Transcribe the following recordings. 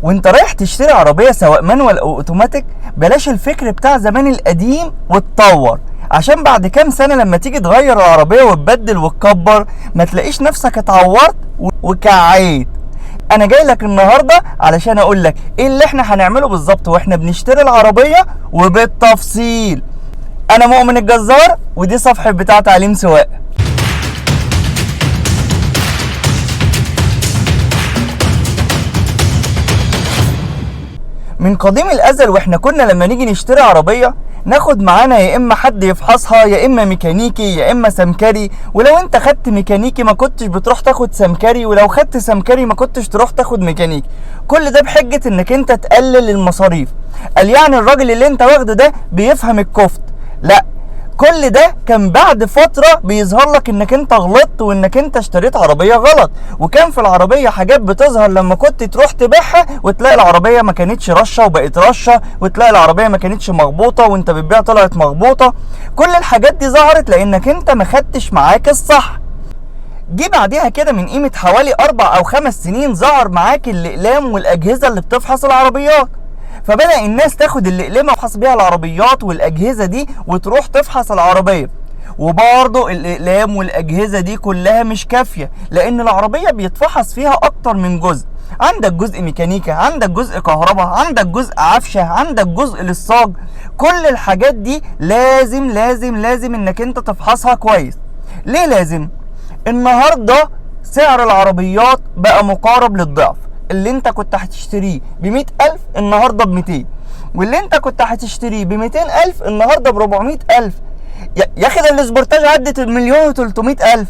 وانت رايح تشتري عربية سواء manual او اوتوماتيك، بلاش الفكر بتاع زمان القديم وتطور، عشان بعد كام سنة لما تيجي تغير العربية وتبدل وتكبر ما تلاقيش نفسك اتعورت وكعيت. انا جاي لك النهارده علشان اقول لك ايه اللي احنا هنعمله بالظبط واحنا بنشتري العربية وبالتفصيل. انا مؤمن الجزار ودي صفحة بتاع تعليم سواقة. من قديم الازل واحنا كنا لما نيجي نشتري عربية ناخد معانا يا اما حد يفحصها، يا اما ميكانيكي، يا اما سمكري. ولو انت خدت ميكانيكي ما كنتش بتروح تاخد سمكري، ولو خدت سمكري ما كنتش تروح تاخد ميكانيكي. كل ده بحجة انك انت تقلل المصاريف. قال يعني الراجل اللي انت واخده ده بيفهم الكفت. لا، كل ده كان بعد فترة بيظهر لك انك انت غلطت وانك انت اشتريت عربية غلط، وكان في العربية حاجات بتظهر لما كنت تروح تبيعها وتلاقي العربية ما كانتش رشة وبقت رشة، وتلاقي العربية ما كانتش مغبوطة وانت بتبيع طلعت مغبوطة. كل الحاجات دي ظهرت لانك انت ما خدتش معاك الصح. جه بعديها كده من قيمة حوالي 4 أو 5 سنين ظهر معاك الأقلام والأجهزة اللي بتفحص العربيات، فبدأ الناس تاخد الأقلام وتفحص بيها العربيات والأجهزة دي وتروح تفحص العربية. وبرضه الأقلام والأجهزة دي كلها مش كافية، لأن العربية بيتفحص فيها أكتر من جزء. عندك جزء ميكانيكا، عندك جزء كهرباء، عندك جزء عفشة، عندك جزء للصاج. كل الحاجات دي لازم لازم لازم انك انت تفحصها كويس. ليه لازم؟ النهاردة سعر العربيات بقى مقارب للضعف. اللي انت كنت هتشتريه ب100,000 النهارده ب200، واللي انت كنت هتشتريه ب200,000 النهارده ب400,000. يا اخي ده الاسبورتاج عدت 1,300,000.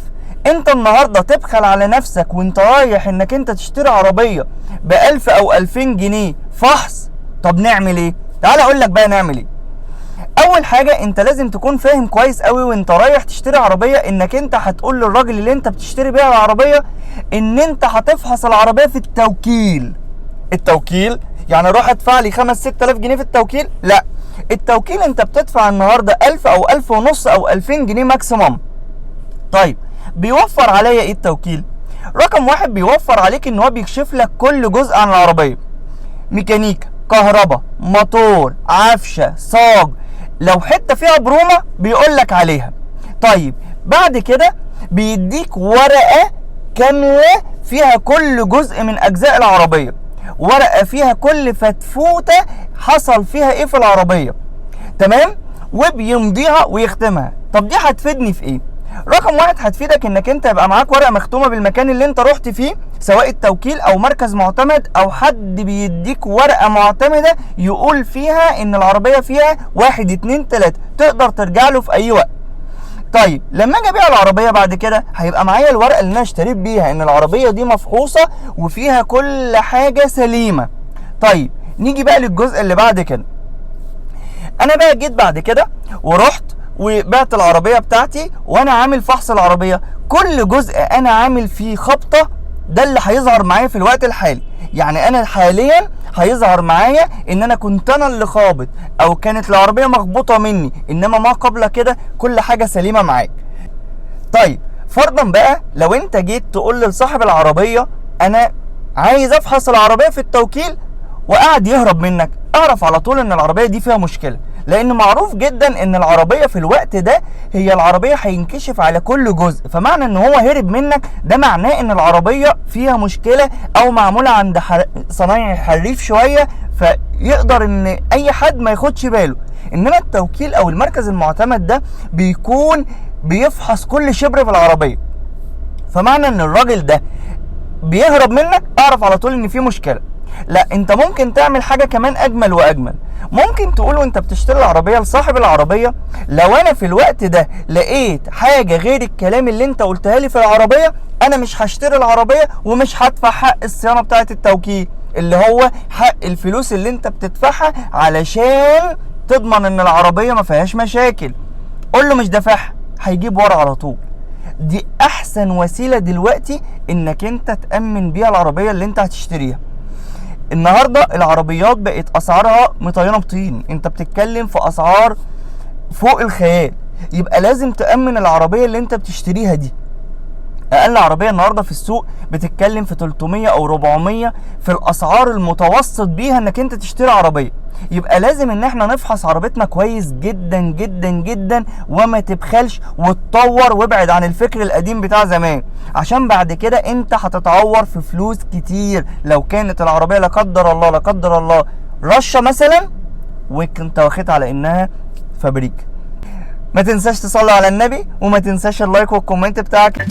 انت النهارده تبخل على نفسك وانت رايح انك انت تشتري عربية ب1000 او 2000 جنيه فحص؟ طب نعمل ايه؟ تعال اقول لك بقى نعمل ايه. اول حاجة انت لازم تكون فاهم كويس قوي وانت رايح تشتري عربية انك انت هتقول للراجل اللي انت بتشتري بيها العربية ان انت هتفحص العربية في التوكيل. التوكيل يعني اروح ادفع لي 5-6 آلاف جنيه في التوكيل؟ لا، التوكيل انت بتدفع النهارده 1000 او 1500 او 2000 جنيه maximum. طيب بيوفر عليا ايه التوكيل؟ رقم واحد بيوفر عليك ان هو بيكشف لك كل جزء عن العربية، ميكانيكا، كهرباء، موتور، عفشه، صاج، لو حتة فيها برومه بيقول لك عليها. طيب بعد كده بيديك ورقة كاملة فيها كل جزء من اجزاء العربية، ورقة فيها كل فتفوته حصل فيها ايه في العربية، تمام؟ وبيمضيها ويختمها. طب دي هتفيدني في ايه؟ رقم واحد هتفيدك انك انت يبقى معاك ورقة مختومه بالمكان اللي انت رحت فيه، سواء التوكيل او مركز معتمد او حد بيديك ورقة معتمدة يقول فيها ان العربية فيها 1 2 3، تقدر ترجع له في اي وقت. طيب لما اجي ابيع العربية بعد كده هيبقى معايا الورقة اللي انا اشتريت بيها ان العربية دي مفحوصه وفيها كل حاجة سليمة. طيب نيجي بقى للجزء اللي بعد كده. انا بقى جيت بعد كده ورحت وبعت العربية بتاعتي وانا عامل فحص العربية، كل جزء انا عامل فيه خبطه ده اللي هيظهر معايا في الوقت الحالي. يعني انا حاليا هيظهر معايا ان انا كنت انا اللي خابط او كانت العربية مخبوطه مني، انما ما قبل كده كل حاجة سليمة معاك. طيب فرضا بقى لو انت جيت تقول لصاحب العربية انا عايز افحص العربية في التوكيل وقعد يهرب منك، اعرف على طول ان العربية دي فيها مشكلة، لان معروف جدا ان العربية في الوقت ده هي العربية هينكشف على كل جزء، فمعنى ان هو هرب منك ده معناه ان العربية فيها مشكلة او معمولة عند صنايعي حريف شوية، فيقدر ان اي حد ما ياخدش باله. انما التوكيل او المركز المعتمد ده بيكون بيفحص كل شبر في العربية، فمعنى ان الراجل ده بيهرب منك اعرف على طول ان في مشكلة. لا، انت ممكن تعمل حاجة كمان اجمل واجمل. ممكن تقول وانت بتشتري العربية لصاحب العربية لو انا في الوقت ده لقيت حاجة غير الكلام اللي انت قلتها لي في العربية انا مش هشتري العربية ومش هدفع حق الصيانة بتاعه التوكيل، اللي هو حق الفلوس اللي انت بتدفعها علشان تضمن ان العربية ما فيهاش مشاكل. قول له مش دافعها، هيجيب ورا على طول. دي احسن وسيلة دلوقتي انك انت تامن بيها العربية اللي انت هتشتريها. النهارده العربيات بقت اسعارها مطينه بطين، انت بتتكلم في اسعار فوق الخيال، يبقى لازم تامن العربية اللي انت بتشتريها دي. اقل عربية النهارده في السوق بتتكلم في 300 او 400 في الاسعار المتوسط بيها انك انت تشتري عربية. يبقى لازم ان احنا نفحص عربيتنا كويس جدا جدا جدا، وما تبخلش وتطور، وابعد عن الفكر القديم بتاع زمان، عشان بعد كده انت هتتعور في فلوس كتير لو كانت العربية لا قدر الله لا قدر الله رشه مثلا وانت واخدها على انها فابريك. ما تنساش تصلي على النبي، وما تنساش ال like وال comment بتاعك.